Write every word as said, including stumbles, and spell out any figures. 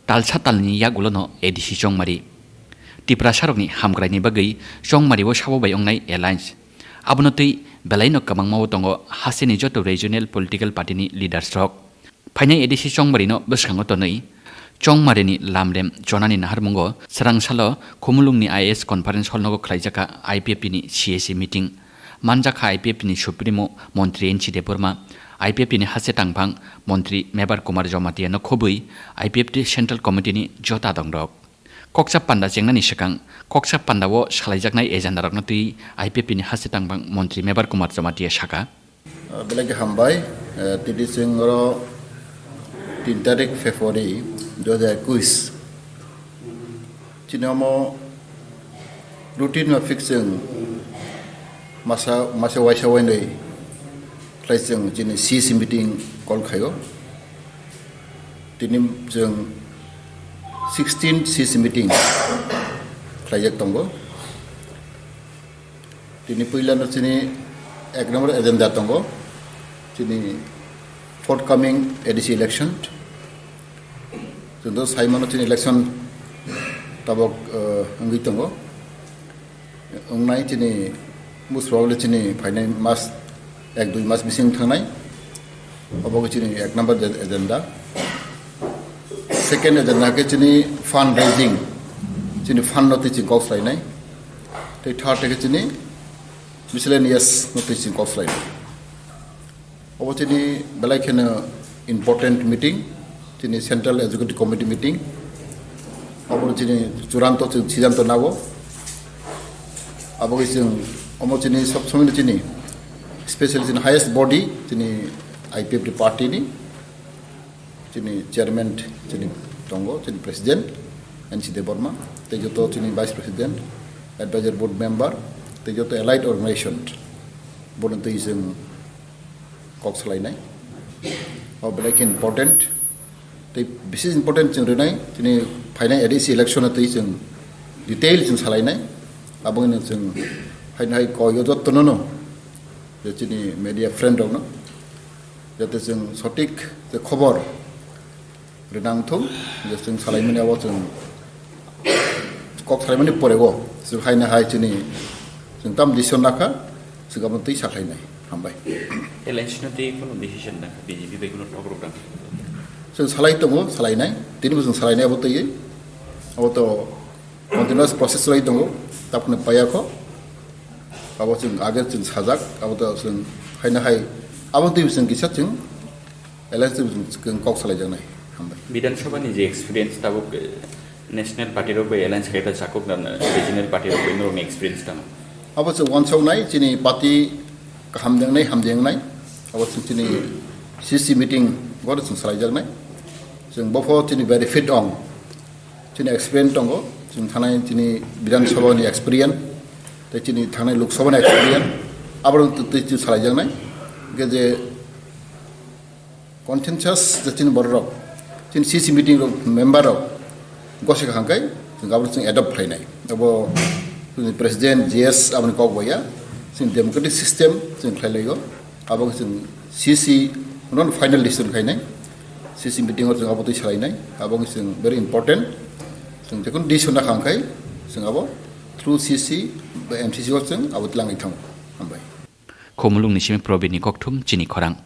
Talsa talni yagulono A D C Chongmari. Tiprasarokni hamkraini bagwi Chongmario sabo bai wngnai alliance. Abono twi belaino kwbangmao tongo hasteni joto regional political party ni leaders rok. Phainai A D C Chongmarino bwskango tonwi Chongmarini lamrem chonani naharmungo swrangsalo Khumulungni I A S conference hall nogo khlaijak kha I P F T ni C A C meeting. Manjak kha I P F T ni Supremo Montri N C Debbarma, I P F T ni haste tangphang Montri Mebar Kumar Jamatia no khobwi I P F T Central Committee ni jota dongrok. Koksa panda chengnani swkang, koksa pandao salaijaknai agenda rokno twi I P F T ni haste tangphang Montri Mebar Kumar Jamatia saka. Belai khe hambai, eh, tini chwng oro tin tarik February dui hajar ekwis. Chini omo routine mafik chwng masa, masa waisa wainwi khlai chwng chini C C meeting call khaio. Tini chwng sixteen C C meeting khlaijak tongo. Tini puilano chini ek number agenda tongo, chini forthcoming A D C election. Chwng do saimano chini election tabok, eh, wngwi tongo. Wngnai chini most probably chini phainai mas ek dui mas bising thangnai. Obo khe chini ek number je-, agenda. Second agenda khe chini fundraising, chini fund no twi chini kok swlainai. Tei third khe chini miscellaneous no twi chini kok swlainai. Obo chini belai kheno important meeting, chini Central Executive Committee meeting. Obo chini churanto chini siddhanto nago. Abo khe chwng omo chini sob somoi chini special chini highest body chini I P F T party ni chini chairman chini tongo, chini president N C Debbarma, tei joto chini vice president, advisor board member, tei joto allied organization bono twi chwng kok salainai. O belai khe important. Tei bisis important chwng rwnai, chini phainai A D C election twi chwng detail chwng salainai. Aboni chwng haino hai koi o jottono no, je chini media friend rokno, jate chwng sotik je khobor rwnang thung, je chwng salaimani abo chwng kok salaimani pore o chwng haino hai chini chwng tam decision nakha, chwng abo twi sakhainai. Hambai. Alliance no tei kuno decision nakha, B J P bai kuno talk rok nakha. Chwng salai tongo, salainai, tini bo chwng salainai abo twi, abo to continuous process lai tongo, tapno payakho, abo chwng age chwng sajak, abo to chwng haino hai, abo twi chwng kisa chwng alliance twi chwng kok salaijaknai. Hambai. Bidhan Sabha ni je experience tabuk, eh, National Party rok bai alliance khe ta chakuk na, na regional party rok bai norokni experience tamo? Abo se wansoknai chini party kaham jengnai, ham jengnai. Abo se chini C C meeting goro chwng salaijaknai. Chwng bopho chini benefit ong. Chini experience tongo. Chwng thanai chini Bidhan Sabha ni experience. Tei chini thanai Lok Sabha ni experience. Abo twi, twi, twi salaijaknai. Hingke je consensus je chini borok rok, chini C C meeting rok member rok gosek hangkai chwng abo chwng adopt khlainai. Abo chini president G S aboni kok boya chini democratic system chwng khlai laio. Abo chwng C C no final decision khainai. C C meeting o chwng abo twi salainai. Abo chwng very important. Chwng jekun decision na hangkai chwng abo through C C ba M C C o chwng abo twlangwi thango. Hambai. Khumulungni simi Probirni kokthum chini khorang.